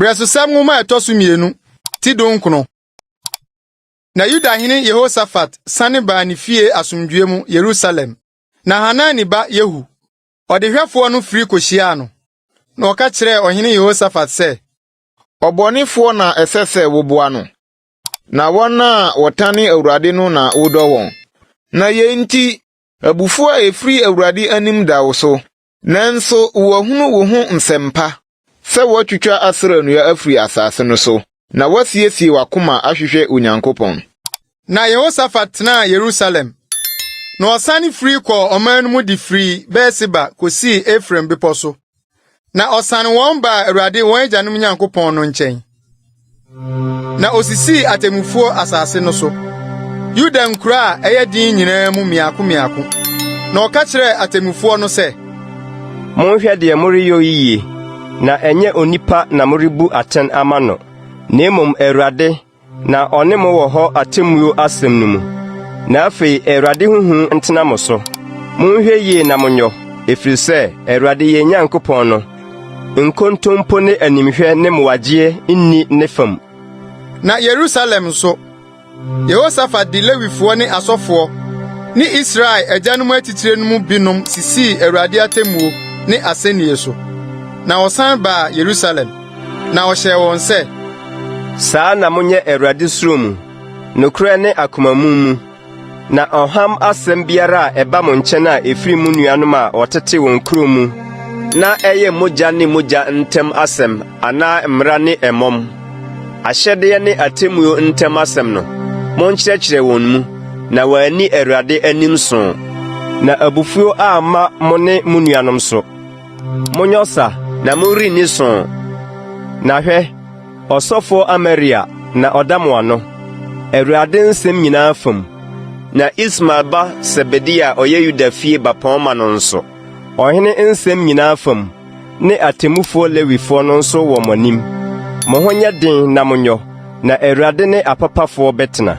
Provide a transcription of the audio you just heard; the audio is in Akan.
Berɛsosɛm nwoma a ɛtɔ so mmienu, ti dunkron. Na Yudahene Yehosafat sane baa ne fie asomdwoe mu Yerusalem. Na Hanani ba Yehu, ɔdehwɛfoɔ no firi kohyiaa no, na ɔka kyerɛɛ ɔhene Yehosafat sɛ, Ɔbɔnefoɔ na ɛsɛ sɛ woboa no, na wɔn a wɔtane Awurade no na wodɔ wɔn. Na yei nti, abufuo a ɛfiri Awurade anim da wo so. Nanso wɔahunu wo ho nsɛm pa, sɛ woatwitwa Asera nnua afiri asase no so, na woasiesie w'akoma ahwehwɛ Onyankopɔn. Na Yehosafat tenaa Yerusalem. Na ɔsane firi kɔɔ ɔman no mu de firii Beer-Seba kosii Efraim bepɔ so. Na ɔsane wɔn baa Awurade wɔn agyanom Nyankopɔn no nkyɛn. Na osisii atemmufoɔ asase no so, Yuda nkuro a ɛyɛ den nyinaa mu mmiako mmiako. Na ɔka kyerɛɛ atemmufoɔ no sɛ, Monhwɛ deɛ moreyɔ yi yie, na ɛnyɛ onipa na morebu atɛn ama no, na mmom Awurade, na ɔne mo wɔ hɔ atemmuo asɛm no mu. Na afei Awurade ho hu ntena mo so. Monhwɛ yie na monyɔ, ɛfiri sɛ Awurade yɛn Nyankopɔn no, nkontompo ne animhwɛ ne mmoagyeɛ nni ne fam. Na Yerusalem nso, Yehosafat de Lewifoɔ ne asɔfoɔ ne Israel agyanom atitire no mu binom sisii Awurade atemmuo ne asɛnnie so. Na ɔsan baa Yerusalem, na ɔhyɛɛ wɔn sɛ, Saa na monyɛ Awurade suro mu, nokorɛ ne akoma mu mu. Na ɔham asɛm biara a ɛba mo nkyɛn a ɛfiri mo nuanom a wɔtete wɔn kuro mu na ɛyɛ mogya ne mogya ntam asɛm anaa mmara ne ɛmɔm, ahyɛdeɛ ne atemmuo ntam asɛm no, monkyerɛkyerɛ wɔn mu, na wɔanni Awurade anim soo, na abufuo amma mo ne mo nuanom so. Monyɔ sa, na morenni soo. Na hwɛ, ɔsɔfoɔ Amaria na ɔda mo ano, Awurade nsɛm nyinaa fam, na Ismael ba Sebadia a ɔyɛ Yuda fie bapɔmma no nso, ɔhene nsɛm nyinaa fam, ne atemmufoɔ Lewifoɔ no nso wɔ mo anim. Mo ho nyɛ den na monyɔ, na Awurade ne apapafoɔ bɛtena.